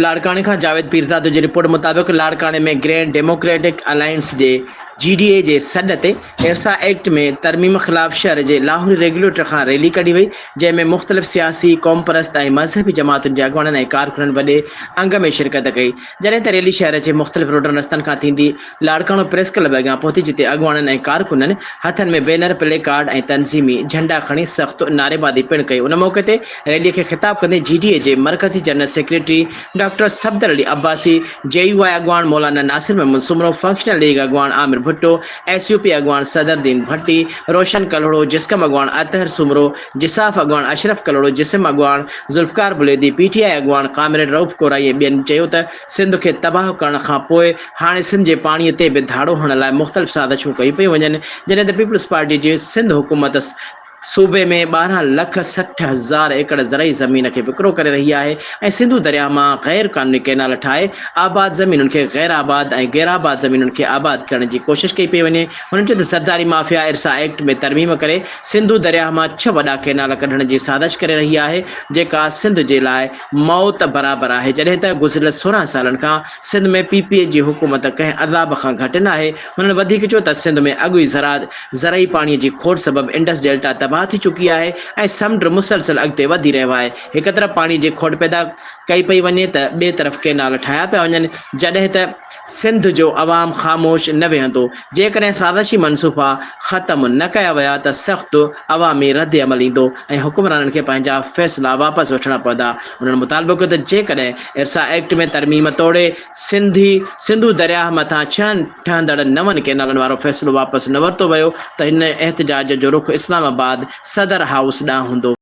لاڙڪاڻي کان جاويد پيرزادو جي رپورٽ مطابق لاڙڪاڻي ۾ گرينڊ ڊيموڪريٽڪ الائنس جي جي ڊي اي جي سڏ تي ارسا ايڪٽ ۾ ترميم خلاف شهر جي لاهوري ريگيوليٽر کان ريلي ڪڍي وئي جنهن ۾ مختلف سياسي، قومپرست ۽ مذهبي جماعتن جي اڳواڻن ۽ ڪارڪنن وڏي انگ ۾ شرڪت ڪئي جڏهن ته ريلي شهر جي مختلف روڊن رستن کان ٿيندي لاڙڪاڻو پريس ڪلب اڳيان پهتي جتي اڳواڻن ۽ ڪارڪنن هٿن ۾ بينر، پلي ڪارڊ ۽ تنظيمي جهنڊا کڻي سخت نعريبازي پڻ ڪئي ان موقعي تي ريلي کي خطاب ڪندي جي ڊي اي جي مرڪزي general secretary doctor Safdar Ali Abbasi, J U I اڳواڻ مولانا ناصر محمد سومرو، فنڪشنل ليگ اڳواڻ Aamir Bhutto, S U P اڳواڻ صدر الدين ڀٽي، روشن ڪلهوڙو، جسقم اڳواڻ اطهر سومرو، جساف اڳواڻ اشرف ڪلهوڙو، جسم اڳواڻ ذوالفقار بليدي، پي ٽي آء اڳواڻ ڪامريڊ رئوف ڪورائي ۽ ٻين چيو ته سنڌ کي تباهه ڪرڻ کان پوء هاڻي سنڌ جي پاڻي تي به ڌاڙو هڻڻ لاء مختلف سازشون ڪيون پيون وڃن، جڏهن ته پيپلز پارٽي جي سنڌ حڪومت صوبي ۾ 12 لک 60 هزار ايڪڙ زرعي زمين کي وڪرو ڪري رهي آهي ۽ سنڌو درياهه مان غير قانوني ڪئنال ٺاهي آباد زمينن کي غير آباد ۽ غير آباد زمينن کي آباد ڪرڻ جي ڪوشش ڪئي پئي وڃي. هنن چيو ته سرداري مافيا ارسا ايڪٽ ۾ ترميم ڪري سنڌو درياهه مان ڇهه وڏا ڪئنال ڪڍڻ جي سازش ڪري رهي آهي جيڪا سنڌ جي لاء موت برابر آهي جڏهن ته گذريل 16 سالن کان سنڌ ۾ پي پي جي حڪومت ڪنهن عذاب کان گهٽ ناهي. هنن وڌيڪ چيو ته سنڌ ۾ اڳ ئي زراعت زرعي پاڻي جي کوٽ سبب انڊس ڊيلٽا تباهه ٿي چڪي آهي ۽ سمنڊ مسلسل اڳتي وڌي رهيو آهي، هڪ طرف پاڻي جي کوٽ پيدا ڪئي پئي وڃي ته ٻئي طرف ڪئنال ٺاهيا پيا وڃن، جڏهن ته سنڌ جو عوام خاموش نه ويهندو، جيڪڏهن سازشي منصوبا ختم نه ڪيا ويا ته سخت عوامي ردعمل ايندو ۽ حڪمرانن کي پنهنجا فيصلا واپس وٺڻا پوندا، انهن مطالبو ڪيو ته جيڪڏهن ارسا ايڪٽ ۾ ترميم توڙي سنڌي سنڌو درياهه مٿان ڇهن ٺهندڙ نون ڪئنالن وارو فيصلو واپس نه ورتو ويو ته هن احتجاج جو رخ اسلام آباد صدر هائوس ڏانهن هوندو.